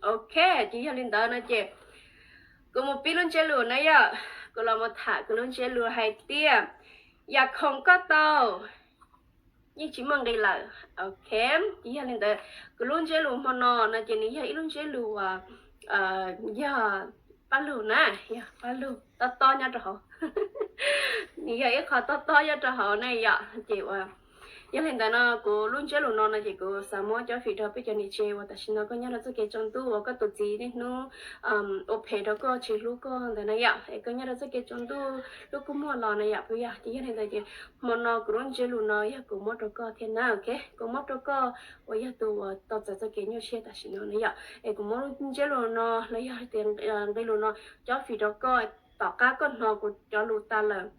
Ok, ces yog li ntawd no ces kuv mus pib lub ntsiab lus na yom, kuv los mus tham kuv lub ntsiab lus hais tias yam khoom koj tau yeej tsis muaj nqis lawm. Ok, ces yog li ntawd kuv lub ntsiab lus hmo no no ces nws yog ib lub ntsiab lus uas yog paj lug na, yog paj lug tob tob nyob rau hauv, nws yog ib qho tob tob nyob rau hauv na yom. Ces uas yog li ntawd no kuv lub ntsiab lus no no ces kuv xav muab cob fim rau peb cov niam tsev uas tam sim no koj nyob rau txoj kev tsaus ntuj uas koj tus txiv niaj hnub ua phem rau koj tsis hlub koj ntawd na yom, es koj nyob rau txoj kev tsaus ntuj lub kua muag los na yom, puas yog? Ces yog li ntawd ces hmo no kuv lub ntsiab lus no yog kuv muab rau koj thiab na, ok, kuv muab rau koj uas yog tus uas tau txais txoj kev nyuaj siab tam sim no na yom, es kuv muab lub ntsiab lus no los yog tias nqe lus no cob fim rau koj, tom qab koj hnov kuv cov lus tas lawm,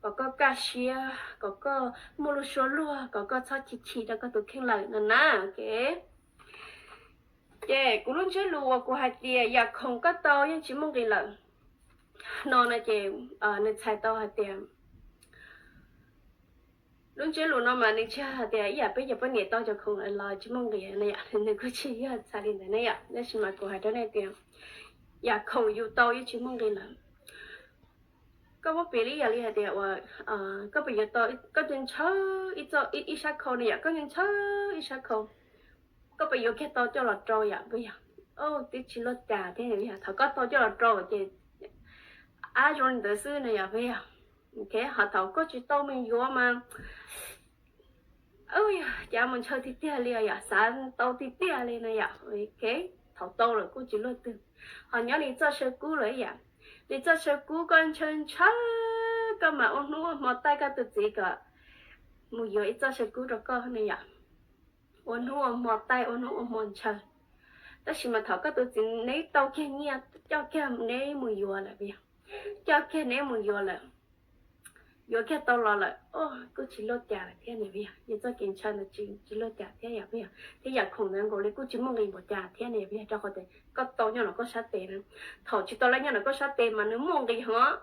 kom koj kaj siab, kom koj muaj lub suab luag, kom koj txhob chim chim rau koj tus kheej lawm no na, ok. Ces kuv lub ntsiab lus uas kuv hais tias yam khoom koj tau yeej tsis muaj nqis lawm no no ces nws txhais tau hais tias lub ntsiab lus no mas nws tsis hais tias ib yam peb cov poj niam tau cov khoom los tsis muaj nqis na yom, nws kuj tsis yog txhais li ntawd na yom, tab sis mas kuv hais rau nej tias yam khoom yus tau yeej tsis muaj nqis lawm. Koj muab piv li yam li hais tias uas koj puas yuav tau, koj ntshaw ib sab khau na yom, koj ntshaw ib sab khau, koj puas yuav kiag tau coj los rau yom, puas yog? Twb tsis luaj cas thiab yom, thaum koj tau coj los rau ces ab zoo li ntawd xwb na yom, puas yog? Ho thaum koj tsis tau mus yuav mas cas mus ntshaw tiag tiag li yom, xav tau tiag tiag li na yom, thaum tau lawm kuj tsis luaj twg. Ho nyob li txoj saw kub lawm yom, li txoj saw kub koj ntshaw ntshaw, koj mas ua hnub ua hmo taij koj tus txiv kom mus yuav ib txoj saw kub rau koj na yom, ua hnub ua hmo taij ua hnub ua hmo ntshaw. Tab sis mas thaum koj tus txiv neb tau kiag nyiaj coj kiag neb mus yuav lawm, coj kiag neb mus yuav lawm, yuav kiag tau los lawm, kuj tsis luaj cas lawm thiab ne, yog txoj kev ntshaw ntawd tsis luaj cas thiab yom, thiab yam khoom ntawd nkaus li kuj tsis muaj nqis npaum cas thiab ne, rau qhov tias koj tau nyob ntawm koj sab tes na. Thaum tsis tau nyob ntawm koj sab tes mas nws muaj nqis heev,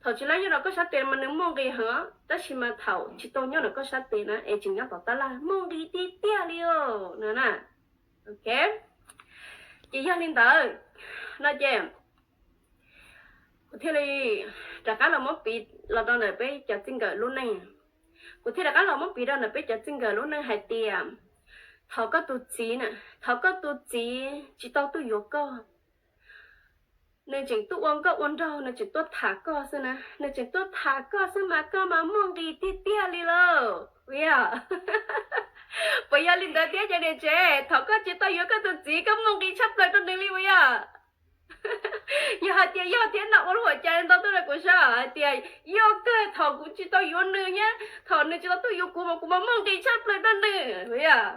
thaum tsis tau nyob ntawm koj sab tes mas nws muaj nqis heev, tab sis mas thaum tsis tau nyob ntawm koj sab tes na es tseem nyob tom tab laj muaj nqis tiag tiag li os no na. Ok, ces yog li ntawd no ces kuv thiaj li rov qab los muab piv los rau ntawm peb cov txij nkawm lub neej. Kuv thiaj rov qab los muab piv rau ntawm peb cov txij nkawm lub neej hais tias thaum koj tus txiv na, thaum koj tus txiv tsis tau tuaj yuav koj, nws tseem tuaj ua nkauj ua nraug, nws tseem tuaj tham koj xwb na, nws tseem tuaj tham koj xwb mas koj mas muaj nqis tiag tiag li lauj, puas yog? Puas yog li ntawd thiab cov niam tsev? Thaum koj tsis tau yuav koj tus txiv koj muaj nqis tshaj plaws rau nws li puas yog? Yog hais tias yog thiab no ua lub hauv cai ntau tuaj rau kuv saib hais tias yog kawg, thaum kuv tsis tau yuav nws nyab, thaum nws tsis tau tuaj yuav kuv mas kuv mas muaj nqis tshaj plaws rau nws puas yog?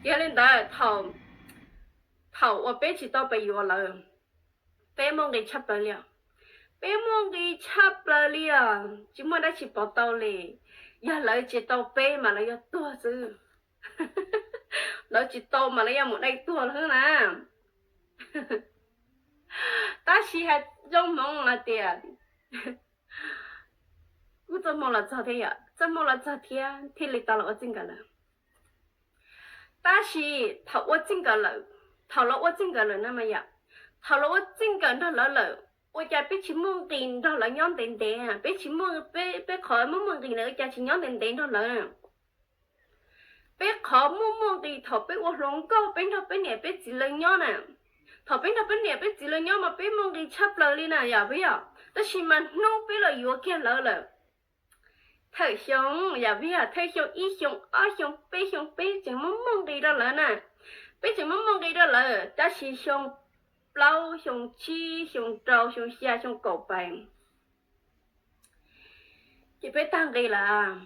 Yog li ntawd, thaum uas peb tsis tau pes yuav lawv, peb muaj nqis tshaj plaws li os. Peb muaj nqis tshaj plaws li os, tsis muaj dab tsi pov tau li. Yog lawv tsis tau peb mas lawv yuav tuag xwb. Lawv tsis tau mas lawv yuav mus dai tuag lawm xwb na. Tab sis hais zoo hmoov hais tias kuj txoj hmoo los txog thiab yom, txoj hmoo los txog thiab thiaj li tau los ua txij nkawm lawm. Tab sis thaum ua txij nkawm lawm, thaum los ua txij nkawm lawm no mas yom, thaum los ua txij nkawm nrog lawv lawm, ua cas peb tsis muaj nqis nrog lawv nyob ntev ntev, peb tsis muaj, peb qhov muaj muaj nqis na ua cas tsis nyob ntev ntev nrog lawv. Peb qhov muaj muaj nqis thaum peb ua hluas nkauj peb nrog peb niam peb txiv lawv nyob na. Thaum peb nrog peb niam peb txiv lawv nyob mas peb muaj nqis tshaj plaws li na yom, puas yog? Tab sis mas hnub peb los yuav kiag lawv lawm, thawj xyoo yom, puas yog? Thawj xyoo ib xyoo ob xyoo peb xyoo peb tseem muaj muaj nqis rau lawv na. Peb tseem muaj muaj nqis rau lawm, tab sis xyoo plaub xyoo tsib xyoo rau xyoo xya xyoo kaum pais ces peb tag nqis lawm.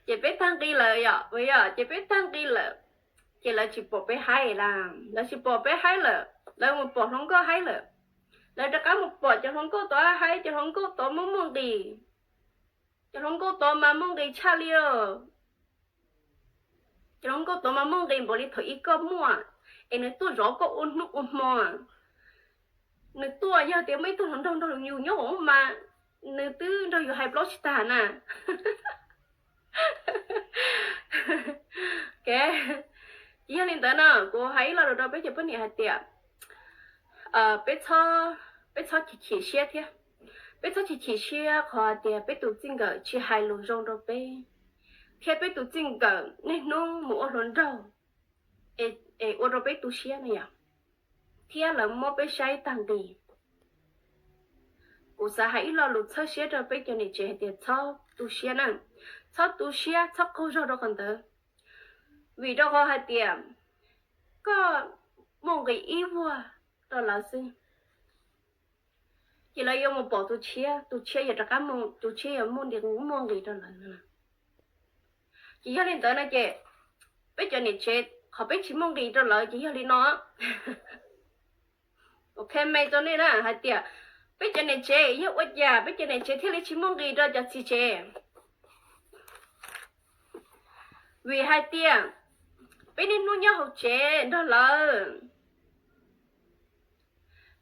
Ces peb tag nqis lawm yom, puas yog? Ces peb tag nqis lawm, ces lawv tsis pom peb haib lawm, lawv tsis pom peb haib lawm, lawv mus pom hluas nkauj haib lawm. Lawv rov qab mus pom cov hluas nkauj tod haib, cov hluas nkauj tod muaj muaj nqis. Cov hluas nkauj tod mas muaj nqis tshaj li os. Cov hluas nkauj tod mas muaj nqis npaum li thaum ub koj muaj, es nws tuaj zov koj ua hnub ua hmo. Nws tuaj yog tias muaj ib tug hluas nraug nrog yus nyob hauv mas nws twb nrog yus hais plaub tsis tag na. Ces yog li ntawd na, kuv hais ib lo lus rau peb cov poj niam hais tias peb txhob, peb txhob chim chim siab thiab. Peb txhob chim chim siab qhov hais tias peb tus txij nkawm tsis hais lus zoo rau peb, thiab peb tus txij nkawm niaj hnub mus ua hluas nraug es ua rau peb tu siab na yom, thiab lawv muab peb saib tag nqis. Kuv xav hais ib lo lus txhawb siab rau peb cov niam tsev hais tias txhob tu siab na, txhob tu siab, txhob qaug zog rau qhov ntawd. Vim rau qhov hais tias koj muaj nqis ib vuag rau lawv xwb, ces lawv yuav mus pom tus tshiab, tus tshiab yuav rov qab, tus tshiab yuav muaj nqis, muaj nqis rau lawv. Ces yog li ntawd no ces peb cov niam tsev qhov peb tsis muaj nqis rau lawv ces yog li no. Ok, me rau nej na hais tias peb cov niam tsev yog ua cas peb cov niam tsev thiaj li tsis muaj nqis rau cov txiv tsev? Vim hais tias peb niaj hnub nyob hauv tsev nrog lawv,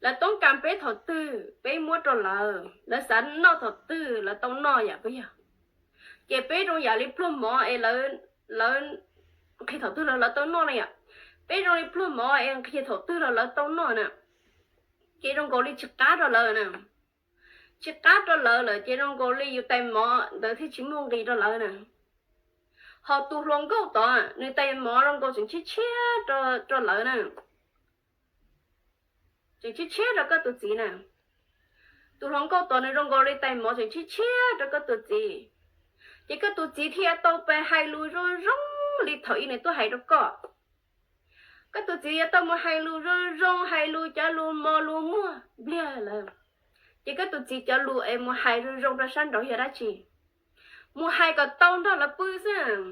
lawv toob kas peb thaum twg peb muab rau lawv, lawv xav noj thaum twg lawv tau noj yom, puas yog? Ces peb zoo yam li pluag mov es lawv nqhis thaum twg los lawv tau noj na yom. Peb zoo li pluag mov es nqhis thaum twg los lawv tau noj na. Ces zoo nkaus li tsis qab rau lawv na. Tsis qab rau lawv lawm ces zoo nkaus li yus tais mov ntawd thiaj tsis muaj nqis rau lawv na. Ho tus hluas nkauj tod nws tais mov zoo nkaus tseem tshiab tshiab rau lawv na. Tseem tshiab tshiab rau koj tus txiv na. Tus hluas nkauj tod nws zoo nkaus li tais mov tseem tshiab tshiab rau koj tus txiv. Ces koj tus txiv thiaj tau pes hais lus zoo zoo li thaum ub nws tuaj hais rau koj. Koj tus txiv yuav tau mus hais lus zoo zoo, hais lus cov lus mos lus muag npliag lawm. Ces koj tus txiv cov lus es mus hais zoo zoo rau sab nraud yog dab tsi? Mus hais kom tau nrog lawv pw xwb,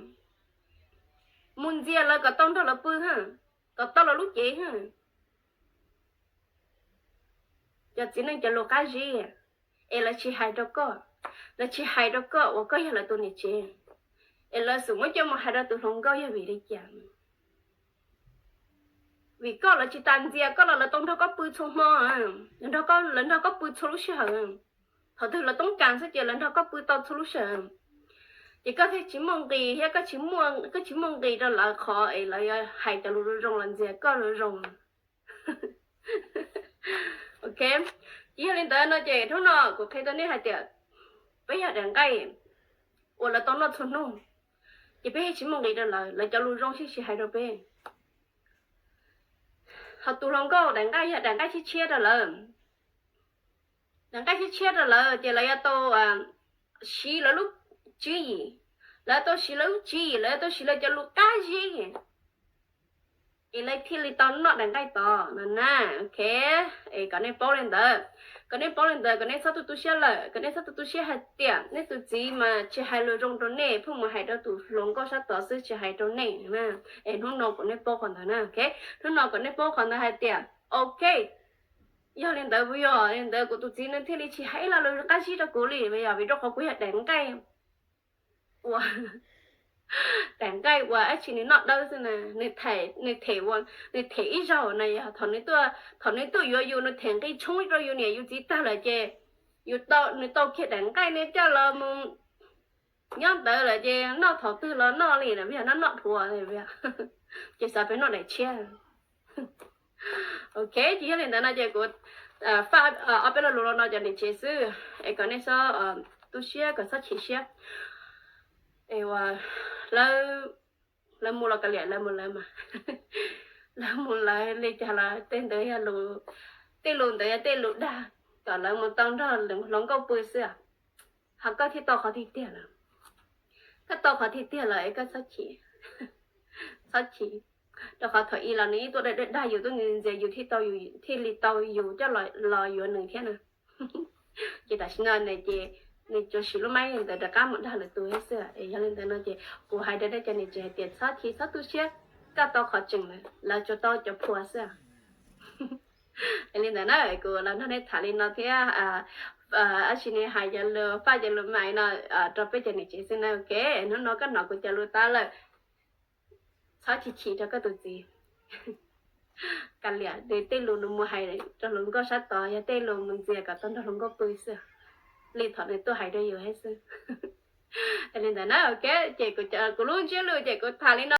mus ntxias lawv kom tau nrog lawv pw, kom tau lawv lub cev. Cov txiv neej cov lus qab zib es lawv tsis hais rau koj, lawv tsis hais rau koj uas koj yog lawv tus niam tsev, es lawv xub muab coj mus hais rau tus hluas nkauj yog vim li cas? Vim koj lawv tsis tas ntxias koj los lawv tau nrog koj pw txhua hmo, lawv nrog koj pw txhua lub sij hawm. Thaum twg lawv toob kas xwb ces lawv nrog koj pw tau txhua lub sij hawm. Ces koj thiaj tsis muaj nqis thiab, koj tsis muaj nqis rau lawv qhov es lawv yuav hais cov lus zoo zoo los ntxias koj zoo zoo. Ok, ces yog li ntawd no ces hnub no kuv qhia rau nej hais tias peb yog daim nqaij uas lawv tau noj txhua hnub, ces peb yeej tsis muaj nqis rau lawv, lawv cov lus zoo yeej tsis hais rau peb. Ho tus hluas nkauj daim nqaij yog daim nqaij tshiab tshiab rau lawv. Daim nqaij tshiab tshiab rau lawv ces lawv yuav tau siv lawv lub tswv yim, lawv yuav tau siv lawv lub tswv yim, lawv yuav tau siv lawv cov lus qab zib es lawv thiaj li tau noj daim nqaij tod no na. Ok, es kom nej paub li ntawd, kom nej paub li ntawd, kom nej txhob tu tu siab lawm, kom nej txhob tu tu siab hais tias nej tus txiv mas tsis hais lus zoo rau nej, pheej mus hais rau tus hluas nkauj sab tod xwb tsis hais rau nej. Es hnub no kom nej paub qhov ntawd na, ok, hnub no kom nej paub qhov ntawd hais tias ok, yog li ntawd puas yog? Li ntawd kuv tus txiv nws thiaj li tsis hais ib lo lus qab zib rau kuv li, yog vim rau qhov kuv yog daim nqaij uas, daim nqaij uas dab tsi nws noj dawb xwb na, nws them, nws them ib zaug na yog thaum nws tuaj yuav yus, nws them nqi tshoob rau yus niam yus txiv tag lawm ces yus, nws tau kiag daim nqaij nws coj los mus nyob ntawd lawm ces noj thaum twg los noj li na, yog noj noj dhuav, ces xav peb noj daim tshiab. Ok, ces yog li ntawd no ces kuv faj ob peb lo lus no cov niam tsev xwb, es kom nej txhob tu siab, kom txhob chim siab. Es lawv, lawv mus los kav liam, lawv mus lawv mas, lawv mus lawv li cas los tej ntawd yog, tej lus ntawd yog tej lus dag kom lawv mus tau nrog hluas nkauj pw xwb. Ho koj thiaj tau qhov tiag tiag lawm. Koj tau qhov tiag tiag lawm es koj txhob chim, txhob chim, rau qhov thaum ub los nws yeej tuaj dag dag yus, tuaj ntxias ntxias yus thiaj tau, yus thiaj li tau yus coj los yuav nws thiab na. Ces tam sim no ces nws tsuas siv lub maib ntawd rov qab mus dag lwm tus thiab xwb. Es yog li ntawd no ces kuv hais rau nej cov niam tsev hais tias txhob chim txhob tu siab, koj tau qhov tseem lawm, lawv tsuas tau cov phua xwb. Es li ntawd na, kuv los nrog nej tham li no thiab, dab tsi ne hais cov lus faj cov lus mam no rau peb cov niam tsev xwb na. Ok, hnub no koj hnov kuv cov lus tas lawm, txhob chim chim rau koj tus txiv. Kav liam, nws tej lus nws mus hais rau hluas nkauj sab tod yog tej lus mus ntxias kom tau nrog hluas nkauj pw xwb, li thaum nws tuaj hais rau yus thiab xwb. Es li ntawd na, ok, ces kuv lub ntsiab lus ces kuv tham li no.